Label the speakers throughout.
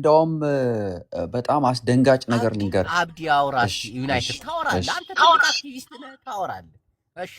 Speaker 1: እንዳውም በጣም አስደንጋጭ ነገር
Speaker 2: አብዲ
Speaker 1: ልንገርህ።
Speaker 2: አብዲ አውራ
Speaker 1: እሺ
Speaker 2: እስኪ። ዩናይትድ
Speaker 1: እሺ
Speaker 2: ታወራለህ
Speaker 1: እሺ
Speaker 2: አንተ፣ ትልቅ አክቲቪስት ነህ፣ ታወራለህ። እሺ።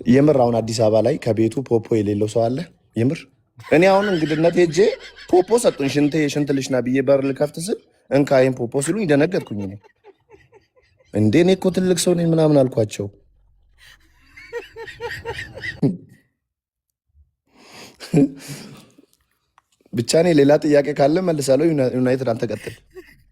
Speaker 3: የምር አሁን አዲስ አበባ ላይ ከቤቱ ፖፖ የሌለው ሰው አለ? የምር እኔ አሁን እንግድነት ሄጄ ፖፖ ሰጡኝ። ሽንት ሽንት ልሽና ብዬ በር ልከፍት ስል እንካ ይሄን ፖፖ ሲሉኝ ደነገጥኩኝ። እኔ እንዴ እኔ እኮ ትልቅ ሰው ነኝ ምናምን አልኳቸው። ብቻ እኔ ሌላ ጥያቄ ካለ መልሳለሁ። ዩናይትድ አንተ ቀጥል።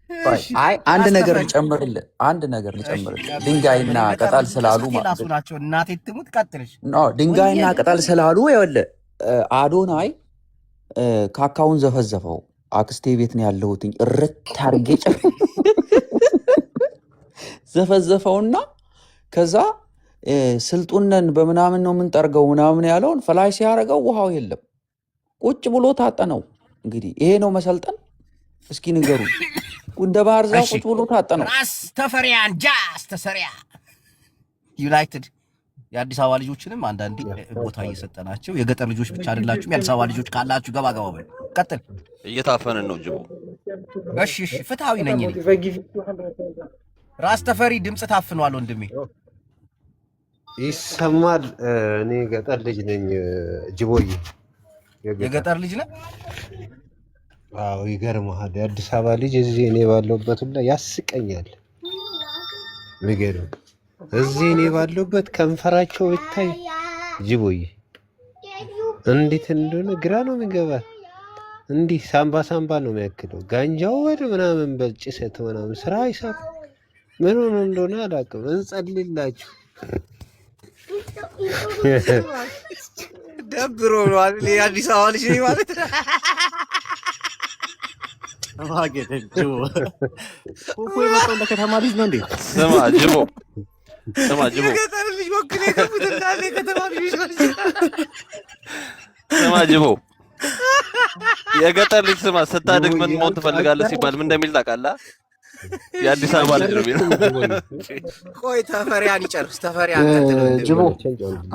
Speaker 1: ቆይ፣
Speaker 2: እሺ።
Speaker 1: አይ አንድ
Speaker 2: ራስ
Speaker 1: ነገር
Speaker 2: ተፈሪ
Speaker 1: ልጨምርልህ፣ አንድ ነገር
Speaker 2: እሺ
Speaker 1: ልጨምርልህ።
Speaker 2: ቀጥል።
Speaker 1: ድንጋይና
Speaker 2: እኔ
Speaker 1: ቅጠል
Speaker 2: በጣም
Speaker 1: ስላሉ
Speaker 2: ከስልኬ ላሱ ናቸው። እናቴ ትሙት። ቀጥልሽ።
Speaker 1: No ድንጋይና
Speaker 2: ወየ
Speaker 1: ቅጠል ስላሉ ይኸውልህ አዶናይ ካካውን ዘፈዘፈው። አክስቴ ቤት ነው ያለሁትኝ እርት አድርጌ ዘፈዘፈውና ከዛ ስልጡነን በምናምን ነው የምንጠርገው ምናምን ያለውን flush ሲያደርገው ውሃው የለም። ቁጭ ብሎ ታጠነው። እንግዲህ ይሄ ነው መሰልጠን? እስኪ ንገሩ። እንደ ባህር ዛፍ
Speaker 2: እሺ
Speaker 1: ቁጭ ብሎ ታጠነው።
Speaker 2: ራስ ተፈሪያን ጃስ ተሰሪያ ዩናይትድ የአዲስ አበባ ልጆችንም አንዳንዴ ቦታ እየሰጠናቸው የገጠር ልጆች ብቻ አይደላችሁም። የአዲስ አበባ ልጆች ካላችሁ ገባ ገባ በሉ። ቀጥል።
Speaker 4: እየታፈንን ነው ጅቦ።
Speaker 2: እሺ እሺ፣ ፍትሃዊ ነኝ እኔ። ራስ ተፈሪ ድምፅ ታፍኗል ወንድሜ።
Speaker 5: ይሰማል። እኔ ገጠር ልጅ ነኝ ጅቦዬ፣ የገጠር
Speaker 2: የገጠር ልጅ ነህ?
Speaker 5: አዎ፣ ይገርምሃል። የአዲስ አበባ ልጅ እዚህ እኔ ባለሁበት ሁላ ያስቀኛል። የሚገርም እዚህ እኔ ባለሁበት ከንፈራቸው ብታይ ጅቦዬ እንዴት እንደሆነ ግራ ነው የሚገባ። እንዲህ ሳምባ ሳምባ ነው የሚያክለው። ጋንጃው ወደ ምናምን በጭሰት ምናምን ስራ አይሰሩ ምን ሆኖ እንደሆነ አላውቅም። እንጸልይላችሁ።
Speaker 2: ደብሮ ነው አይደል? የአዲስ አበባ ልጅ ነኝ ማለት
Speaker 6: ጅቦ ፖፖ የመጣው ለከተማ ልጅ ነው እንዴ?
Speaker 4: ስማ ጅቦ፣ ስማ ጅቦ፣
Speaker 2: የገጠር ልጅ ወክል የገቡት እንዳለ የከተማ ልጆች ናቸው።
Speaker 4: ስማ ጅቦ፣ የገጠር ልጅ ስማ፣ ስታድግ ምን
Speaker 5: ጅቦዬ
Speaker 4: መሆን ትፈልጋለህ ሲባል ምን እንደሚል ታውቃለህ? የአዲስ አበባ ልጅ ነው የሚለው።
Speaker 5: አልጨረስኩም ጅቦዬ።
Speaker 2: ቆይ ተፈሪያን ይጨርስ። ተፈሪያን ቀጥል ወንድሜ።
Speaker 7: ጅቦ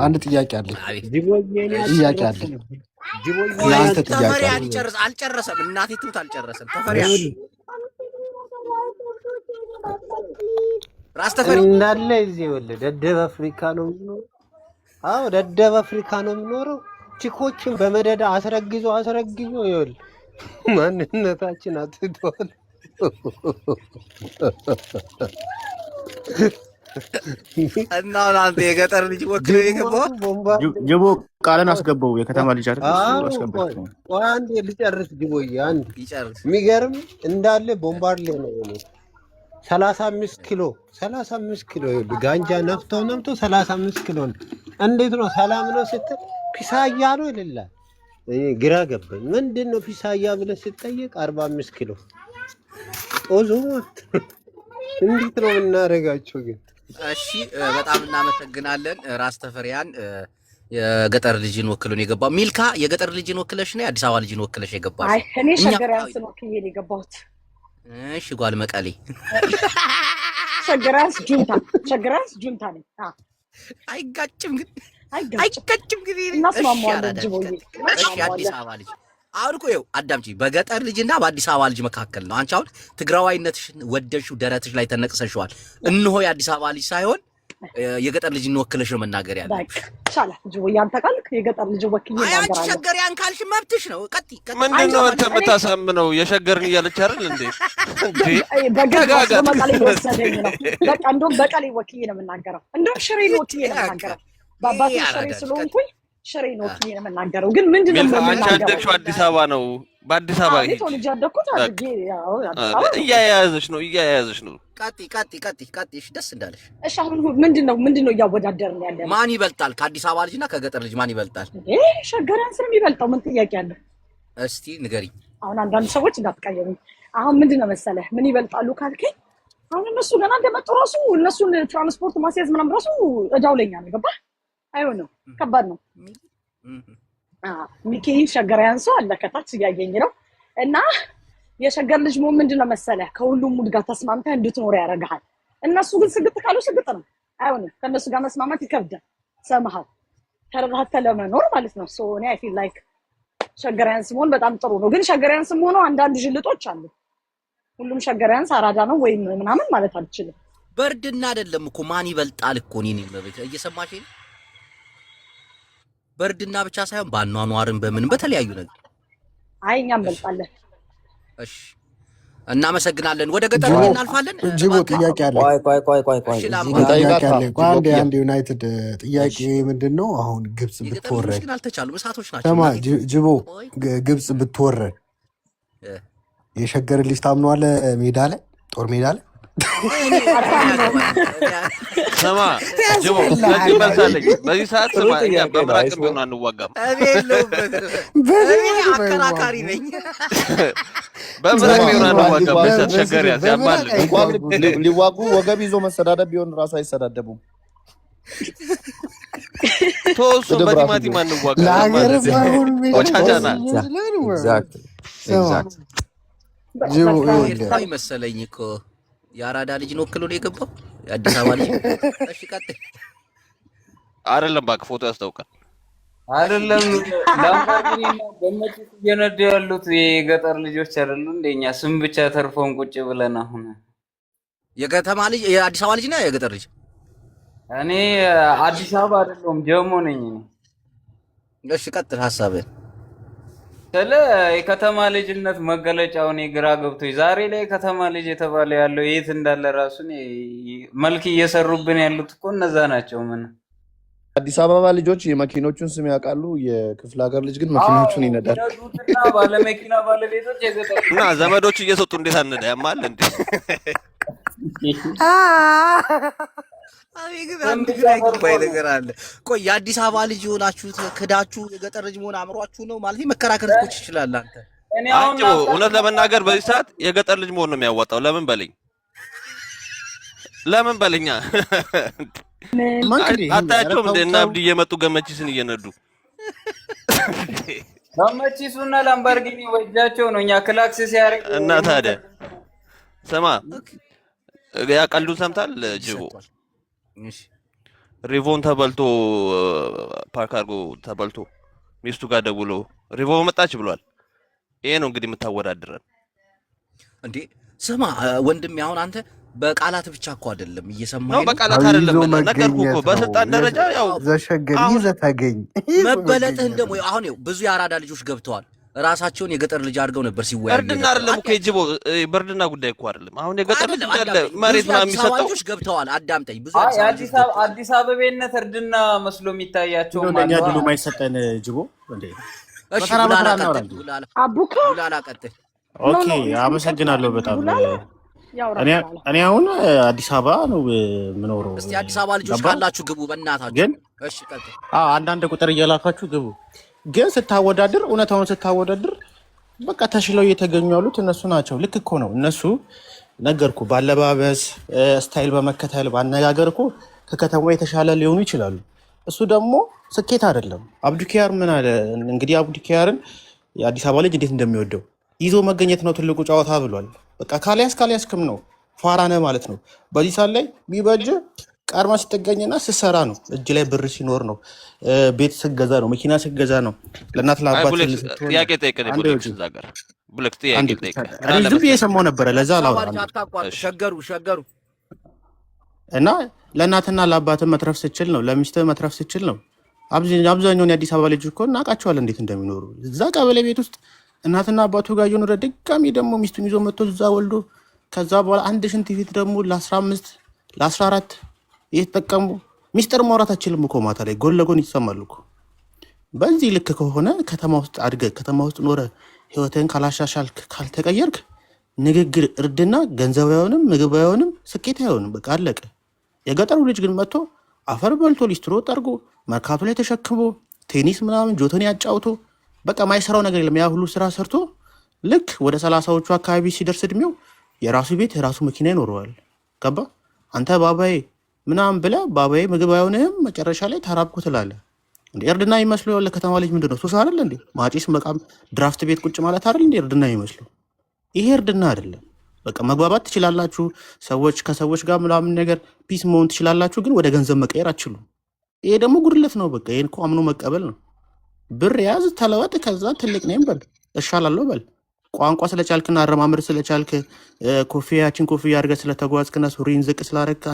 Speaker 7: አንድ ጥያቄ አለኝ።
Speaker 2: አቤት።
Speaker 5: ጅቦዬ እኔ
Speaker 7: ጥያቄ አለኝ
Speaker 5: አልጨረስኩም። ጅቦዬ
Speaker 2: ቆይ
Speaker 5: እኔ
Speaker 7: ለአንተ ጥያቄ
Speaker 2: ተፈሪያን
Speaker 7: አለኝ።
Speaker 2: ይጨርስ። አልጨረሰም። እናቴ ትሙት አልጨረሰም። ተፈሪያን
Speaker 5: ይኸውልህ
Speaker 2: ራስ ተፈሪ
Speaker 5: እንዳለ እዚህ ይኸውልህ ደደብ አፍሪካ ነው የምኖረው። አዎ ደደብ አፍሪካ ነው የምኖረው። ቺኮችን በመደዳ አስረግዞ አስረግዞ ይኸውልህ ማንነታችን አጥተዋል።
Speaker 2: እና አሁን አንተ የገጠር ልጅ ወክለህ የገባው
Speaker 5: ግማሹ ቦምባርድ
Speaker 6: ጅቦ ቃልን አስገባው። የከተማ ልጅ አይደል እሱ
Speaker 5: አዎ ቆይ
Speaker 6: አስገባው።
Speaker 5: ቆይ አንዴ ልጨርስ ጅቦዬ። አንድ
Speaker 2: ይጨርስ።
Speaker 5: የሚገርም እንዳለ ቦምባርድ ነው የሆነው። 35 ኪሎ 35 ኪሎ ይኸውልህ ጋንጃ ነፍቶ ነፍቶ 35 ኪሎ ነው። እንዴት ነው ሰላም ነው ስትል ፒሳያ ነው ይልላል። እኔ ግራ ገባኝ። ምንድን ነው ፒሳያ ብለህ ስትጠይቅ 45 ኪሎ ጦዞ ማለት ነው። እንዴት ነው የምናደርጋቸው ግን?
Speaker 2: እሺ በጣም እናመሰግናለን ራስ ተፈሪያን የገጠር ልጅን ወክሎ ነው የገባው። ሚልካ የገጠር ልጅን ወክለሽ ነው የአዲስ አበባ ልጅን ወክለሽ
Speaker 8: አይ
Speaker 2: የገባሽው?
Speaker 8: እኔ
Speaker 2: እኛ
Speaker 8: ሸገሪያንስን ወክዬ ነው የገባሁት።
Speaker 2: እሺ ጓል መቀሌ
Speaker 8: ሸገሪያንስ ጁንታ፣ ሸገሪያንስ ጁንታ ነኝ።
Speaker 2: አይጋጭም ግን
Speaker 8: አይጋጭም።
Speaker 2: አይጋጭም ግን እሺ
Speaker 8: እናስማማዋለን
Speaker 2: አራዳ ልጅ
Speaker 8: ጅቦዬ፣
Speaker 2: ቀጥል። እሺ የአዲስ
Speaker 8: እናስማማዋለን።
Speaker 2: አበባ ልጅ አሁን እኮ ይኸው አዳምጪ፣ በገጠር ልጅና በአዲስ አበባ ልጅ መካከል ነው። አንቺ አሁን ትግራዋይነትሽን ወደሽው ደረትሽ ላይ ተነቅሰሽዋል። እነሆ የአዲስ አበባ ልጅ ሳይሆን የገጠር ልጅ እንወክለሽ ነው መናገር
Speaker 8: በቃ
Speaker 2: ያለብሽ።
Speaker 8: ይቻላል ጅቦዬ፣ አንተ ካልክ የገጠር ልጅ ወክዬ
Speaker 2: አይ አንቺ
Speaker 8: እናገራለሁ።
Speaker 2: ሸገሪያን ካልሽ መብትሽ ነው። ቀጥይ ቀጥይ።
Speaker 4: ምንድን ነው
Speaker 8: አይ
Speaker 4: አንተ
Speaker 8: እኔ
Speaker 4: የምታሳምነው? የሸገርን እያለች አይደል እንዴ? እንዴ
Speaker 8: በግድ ወስዶ
Speaker 4: ተጋጋጥ።
Speaker 8: መቀሌ እየወሰደኝ ነው። በቃ እንደውም በቀሌ ወክዬ ነው የምናገረው። እንደውም ሽሬን ወክዬ ነው
Speaker 2: ያከ
Speaker 8: የምናገረው። በአባቴ ሽሬ
Speaker 2: አራዳ ልጅ ቀጥይ።
Speaker 8: ስለሆንኩኝ ሽሬን ወክዬ ነው የምናገረው። ግን ምንድን ነው
Speaker 4: ሚልካ አንቺ
Speaker 8: የምናገረው?
Speaker 4: ያደግሽው አዲስ አበባ ነው። በአዲስ አበባ
Speaker 8: እኔ
Speaker 4: ሂጂ።
Speaker 8: ተወልጄ ያደግኩት
Speaker 4: በቃ
Speaker 8: አድጌ ያው አዲስ አበባ ነው።
Speaker 4: እያያያዘሽ ነው፣ እያያያዘሽ ነው።
Speaker 2: ቀጥይ ቀጥይ ቀጥይ ቀጥይ። እሺ ደስ እንዳለሽ።
Speaker 8: እሺ አሁን ምንድን ነው እያወዳደርን ያለ ነው?
Speaker 2: ማን ይበልጣል? ከአዲስ አበባ ልጅና ከገጠር ልጅ ማን ይበልጣል?
Speaker 8: ይሄ ሸገሪያንስ ነው የሚበልጠው። ምን ጥያቄ አለ?
Speaker 2: እስቲ ንገሪኝ።
Speaker 8: አሁን አንዳንድ ሰዎች እንዳትቀየሙ። አሁን ምንድን ነው መሰለህ ምን ይበልጣሉ ካልከኝ፣ አሁን እነሱ ገና እንደመጡ ራሱ እነሱን ትራንስፖርት ማስያዝ ምናምን ራሱ እዳው ለኛ ነው። ገባህ? አይሆንም፣ ከባድ ነው። ሚኪ ሸገር ያንሱ አለ ከታች እያየኝ ነው። እና የሸገር ልጅ መሆን ምንድን ነው መሰለህ ከሁሉም mood ጋር ተስማምተህ እንድትኖር ያደርግሃል። እነሱ ግን ስግጥ ካሉ ስግጥ ነው፣ አይሆንም። ከእነሱ ጋር መስማማት ይከብዳል። ሰምሃው ተረጋግተህ ለመኖር ማለት ነው። So እኔ I feel like ሸገሪያንስ መሆን በጣም ጥሩ ነው። ግን ሸገሪያንስም ሆኖ አንዳንድ ዥልጦች አሉ። ሁሉም ሸገሪያንስ አራዳ ነው ወይም ምናምን ማለት አልችልም።
Speaker 2: በእርድና አይደለም እኮ ማን ይበልጣል እኮ እኔ ነኝ በቤት እየሰማሽ ነው። በእርድና ብቻ ሳይሆን በአኗኗርም በምንም በተለያዩ ነገር።
Speaker 8: አይ እኛ
Speaker 2: እሺ
Speaker 8: እንበልጣለን።
Speaker 2: እሺ፣ እናመሰግናለን። ወደ ገጠር
Speaker 7: ጅቦ
Speaker 2: ልጅ እናልፋለን።
Speaker 7: ጅቦ
Speaker 2: እባክህ
Speaker 7: ጥያቄ አለኝ።
Speaker 1: ቆይ ቆይ ቆይ ቆይ ቆይ
Speaker 2: እሺ፣
Speaker 1: እዚህ
Speaker 2: ላም
Speaker 1: ጋር
Speaker 7: ጥያቄ
Speaker 3: እንጠይቃታ
Speaker 7: አለኝ። ቆይ አንዴ
Speaker 3: ጅቦክያ
Speaker 7: አንድ ዩናይትድ ጥያቄ
Speaker 2: እሺ፣
Speaker 7: ምንድን ነው? አሁን ግብጽ
Speaker 2: የገጠር ልጆች
Speaker 7: ብትወረን
Speaker 2: ግን አልተቻሉም፣ እሳቶች ናቸው።
Speaker 7: ስማ
Speaker 2: እናቴ
Speaker 7: ጅቦ
Speaker 2: ቆይ
Speaker 7: ግብጽ ብትወረን
Speaker 2: እ፣
Speaker 7: የሸገር ልጅ ታምነዋለህ? ሜዳ ላይ ጦር ሜዳ ላይ
Speaker 2: እኔ እኔ
Speaker 8: አታምነውም።
Speaker 2: አያገባኝም።
Speaker 4: ስማ ጅቦ
Speaker 7: ያስበላሃል።
Speaker 4: ለዚህ መልሳለኝ። በዚህ ሰዓት
Speaker 1: ጥሩ
Speaker 4: ስማ፣ እኛ
Speaker 1: ጥያቄ ነው።
Speaker 4: በምራቅም
Speaker 1: አይስማ
Speaker 4: ቢሆን አንዋጋም።
Speaker 2: እኔ የለሁበትም። እኔ
Speaker 7: በድባብ
Speaker 2: አከራካሪ
Speaker 7: አይዋጉም።
Speaker 2: ነኝ።
Speaker 4: በምራቅ
Speaker 3: ስማ
Speaker 4: ቢሆን
Speaker 3: እንኳን
Speaker 4: አንዋጋም።
Speaker 3: ሊዋጉ
Speaker 4: በዚህ ሰዓት ሸገር ያዝ
Speaker 7: በምራቅ
Speaker 4: ያማል።
Speaker 3: እንኳን
Speaker 7: አይዋጉም።
Speaker 3: ሊዋጉ ወገብ ይዞ መሰዳደብ ቢሆን ራሱ አይሰዳደቡም።
Speaker 4: ተወሱን
Speaker 3: ስድብ ራሱ
Speaker 4: በቲማቲም
Speaker 3: ቢሆን
Speaker 4: አንዋጋም።
Speaker 7: ለሀገር
Speaker 4: ያማል።
Speaker 7: ባይሆን ሜዳ
Speaker 4: ቆሻሻ ና
Speaker 1: exactly
Speaker 7: ስማ
Speaker 1: exactly
Speaker 7: ጅቦ
Speaker 8: በቃ
Speaker 7: ይኸውልህ
Speaker 2: ኤርትራዊ መሰለኝ እኮ የአራዳ ልጅን ወክሎ ነው የገባው። የአዲስ አበባ ልጅ። እሺ ቀጥል።
Speaker 4: አይደለም እባክህ፣ ፎቶ ያስታውቃል።
Speaker 9: አይደለም ላምቦርጊኒ እና ገመቺስ እየነዱ ያሉት የገጠር ልጆች አይደሉ? እንደኛ ስም ብቻ ተርፎን ቁጭ ብለን አሁን
Speaker 2: የከተማ ልጅ የአዲስ አበባ ልጅ እና የገጠር ልጅ
Speaker 9: እኔ አዲስ አበባ አይደለሁም ጀሞ ነኝ እኔ።
Speaker 2: እሺ ቀጥል ሀሳብህን።
Speaker 9: ስለ የከተማ ልጅነት መገለጫው እኔ ግራ ገብቶኝ ዛሬ ላይ የከተማ ልጅ የተባለ ያለው የት እንዳለ ራሱ እኔ መልክ እየሰሩብን ያሉት እኮ እነዛ ናቸው። ምን
Speaker 3: አዲስ አበባ ልጆች የመኪኖቹን ስም ያውቃሉ። የክፍለ ሀገር ልጅ ግን
Speaker 9: አዎ
Speaker 3: መኪኖቹን ይነዳል።
Speaker 9: የሚነዱትና ባለመኪና ባለቤቶች የገጠር
Speaker 4: እና
Speaker 9: ልጆች
Speaker 4: ዘመዶቹ እየሰጡ እንዴት አንዳ ያማል እንዴ?
Speaker 2: አቤ ግን
Speaker 9: ስም
Speaker 2: አንድ
Speaker 9: ብቻ
Speaker 2: ግራ
Speaker 9: ተርፎ
Speaker 2: የገባኝ
Speaker 9: ነው።
Speaker 2: ነገር አለ። ቆይ የአዲስ አበባ ልጅ የሆናችሁት ክዳችሁ የገጠር ልጅ መሆን አምሯችሁ ነው ማለት መከራከር እኮ ትችላለህ አንተ።
Speaker 9: እኔ
Speaker 4: አይ
Speaker 9: አሁን
Speaker 4: ጅቦ፣
Speaker 9: ናፍጣ
Speaker 4: እውነት ለመናገር በዚህ ሰዓት የገጠር ልጅ መሆን ነው የሚያዋጣው። ለምን በለኝ፣ ለምን በለኛ።
Speaker 6: ማንክ እንዴ ይሄን ኧረ
Speaker 4: አታያቸውም
Speaker 6: ተው
Speaker 4: እንደ እና
Speaker 6: ተው።
Speaker 4: አብዲ እየመጡ ገመቺስን እየነዱ
Speaker 9: ገመቺሱና ላምባርጊኒ በእጃቸው ነው። እኛ ክላክስ ሲያደርግ
Speaker 4: እና ታዲያ ስማ፣
Speaker 2: okay፣
Speaker 4: ያ ቀልዱን ሰምታል
Speaker 2: እጅ
Speaker 4: ጅቦ።
Speaker 2: ሰጥቷል። እሺ
Speaker 4: ሪቮን ተበልቶ ፓርክ አድርጎ ተበልቶ ሚስቱ ጋር ደውሎ ሪቮ መጣች ብሏል። ይሄ ነው እንግዲህ የምታወዳድረን።
Speaker 2: እንዴ ስማ ወንድሜ፣ አሁን አንተ በቃላት ብቻ እኮ አይደለም
Speaker 4: ነው
Speaker 2: እየሰማኸኝ ነው።
Speaker 4: በቃላት
Speaker 7: ይዞ
Speaker 4: አይደለም ነገርኩህ እኮ
Speaker 7: መገኘት ነው።
Speaker 4: በስልጣን ደረጃ ያው
Speaker 7: ዘሸገር
Speaker 4: አሁን
Speaker 7: ይዘህ ተገኝ፣ ይዞ
Speaker 2: መበለጥህን
Speaker 7: መገኘት
Speaker 2: ደግሞ
Speaker 7: ነው።
Speaker 2: አሁን ይኸው ብዙ የአራዳ ልጆች ገብተዋል። ራሳቸውን የገጠር ልጅ አድርገው ነበር ሲወያዩ
Speaker 4: እርድና
Speaker 2: የነበረው።
Speaker 4: አይደለም እኮ
Speaker 2: አዳምጠኝ
Speaker 4: የጅቦ በእርድና ጉዳይ እኮ አይደለም። አሁን የገጠር ልጅ
Speaker 2: አይደለም፣
Speaker 4: እንዳለ
Speaker 2: አዳምጠኝ። ብዙ
Speaker 4: መሬት ምናምን
Speaker 2: የአዲስ አበባ
Speaker 4: የሚሰጠው
Speaker 2: ልጆች ገብተዋል። አዳምጠኝ። ብዙ
Speaker 9: አይ
Speaker 2: የአዲስ አበባ
Speaker 9: አዲስ
Speaker 2: ልጆች
Speaker 9: አበባ
Speaker 2: ገብተዋል።
Speaker 9: አዲስ አበቤነት እርድና መስሎ የሚታያቸውም
Speaker 6: እንደው ለእኛ
Speaker 9: አሉ።
Speaker 6: ድሉ ማይሰጠን ጅቦ እንዴ
Speaker 2: እሺ
Speaker 6: በተራ
Speaker 2: ጉላላ
Speaker 6: በተራ እናውራ
Speaker 2: ቀጥል።
Speaker 6: እንጂ።
Speaker 2: ጉላላ
Speaker 8: አቡካ
Speaker 2: ጉላላ ቀጥል።
Speaker 8: no
Speaker 6: okay
Speaker 8: no ይቀጥላል።
Speaker 6: አመሰግናለሁ በጣም።
Speaker 8: ጉላላ ያውራ
Speaker 6: እኔ
Speaker 8: ጉላላ
Speaker 6: እኔ አሁን አዲስ አበባ ነው የምኖረው።
Speaker 2: እስቲ አዲስ አበባ ልጆች
Speaker 6: ገባ
Speaker 2: ካላችሁ ግቡ በእናታችሁ።
Speaker 6: ግን
Speaker 2: እሺ ቀጥል።
Speaker 6: አዎ አንዳንድ ቁጥር እየላካችሁ ግቡ። ግን ስታወዳድር እውነታውን ስታወዳድር በቃ ተሽለው እየተገኙ ያሉት እነሱ ናቸው። ልክ እኮ ነው እነሱ ነገርኩ፣ ባለባበስ style በመከተል በአነጋገር እኮ ከከተማ የተሻለ ሊሆኑ ይችላሉ። እሱ ደግሞ ስኬት አይደለም። አብዱኪያር ምን አለ እንግዲህ፣ አብዱኪያርን የአዲስ አበባ ልጅ እንዴት እንደሚወደው ይዞ መገኘት ነው ትልቁ ጨዋታ ብሏል። በቃ ካልያዝ ካልያዝክም ነው ፋራ ነህ ማለት ነው። በዚህ ሰዓት ላይ ቢበጅ ቀድማ ስትገኝና ስትሰራ ነው። እጅ ላይ ብር ሲኖር ነው፣ ቤት ስገዛ ነው፣ መኪና ስገዛ ነው፣ ለእናት
Speaker 4: አይ
Speaker 6: ለአባት
Speaker 4: ቡሌክስ
Speaker 6: ስትሆን ነው።
Speaker 4: ጥያቄ ጠይቀን
Speaker 6: አንድ
Speaker 4: ቡሌክስ
Speaker 6: ወጂ
Speaker 4: እዛ ጋር ቡሌክስ ጥያቄ
Speaker 6: አንድ
Speaker 4: ጠይቀ ምን
Speaker 6: እኔ
Speaker 4: አለ
Speaker 6: ዝም ብዬ
Speaker 4: መሰለህ
Speaker 6: የሰማው ነበረ፣ ለዛ
Speaker 2: አዲስ አበባ
Speaker 6: አላወራ
Speaker 2: ልጅ
Speaker 6: አንዴ
Speaker 2: አታቋርጡ።
Speaker 4: እሺ
Speaker 2: ሸገሩ ሸገሩ
Speaker 6: እና ለእናትና ለአባት መትረፍ ስችል ነው፣ ለሚስትህ መትረፍ ስችል ነው። አብዛኛውን የአዲስ አበባ ልጅ እኮ እናውቃቸዋለን እንዴት እንደሚኖሩ። እዛ ቀበሌ ቤት ውስጥ እናትና አባቱ ጋር እየኖረ ድጋሚ ደግሞ ሚስቱን ይዞ መጥቶ እዛ ወልዶ ከዛ በኋላ አንድ ሽንት ቤት ደግሞ ለ15 ለ14 እየተጠቀሙ ሚስጥር ማውራት አችልም እኮ ማታ ላይ ጎን ለጎን ይሰማሉ እኮ። በዚህ ልክ ከሆነ ከተማ ውስጥ አድገ ከተማ ውስጥ ኖረ ህይወትህን ካላሻሻልክ ካልተቀየርክ ንግግር እርድና ገንዘብ አይሆንም፣ ምግብ አይሆንም፣ ስኬት አይሆንም። በቃ አለቀ። የገጠሩ ልጅ ግን መጥቶ አፈር በልቶ ሊስትሮ ጠርጎ መርካቶ ላይ ተሸክሞ ቴኒስ ምናምን ጆተኒ አጫውቶ በቃ ማይሰራው ነገር የለም። ያ ሁሉ ስራ ሰርቶ ልክ ወደ 30ዎቹ አካባቢ ሲደርስ እድሜው የራሱ ቤት የራሱ መኪና ይኖረዋል። ገባ አንተ ባባዬ ምናምን ብለህ ባባዬ ምግብ አይሆንህም፣ መጨረሻ ላይ ተራብኩ ትላለህ። እንደ እርድና የሚመስለው ለከተማ ልጅ ምንድን ነው? ሱስ አይደል እንዴ? ማጭስ መቃም፣ ድራፍት ቤት ቁጭ ማለት አይደል እንዴ እርድና የሚመስለው? ይሄ እርድና አይደለም። በቃ መግባባት ትችላላችሁ፣ ሰዎች ከሰዎች ጋር ምናምን ነገር peace መሆን ትችላላችሁ፣ ግን ወደ ገንዘብ መቀየር አትችሉም። ይሄ ደግሞ ጉድለት ነው። በቃ ይሄን እኮ አምኖ መቀበል ነው። ብር ያዝ፣ ተለወጥ፣ ከዛ ትልቅ ነኝ በል፣ እሻላለሁ በል። ቋንቋ ስለቻልክና አረማመድ ስለቻልክ፣ ኮፍያችን ኮፍያ አድርገህ ስለተጓዝክና ሱሪን ዝቅ ስላደረግክ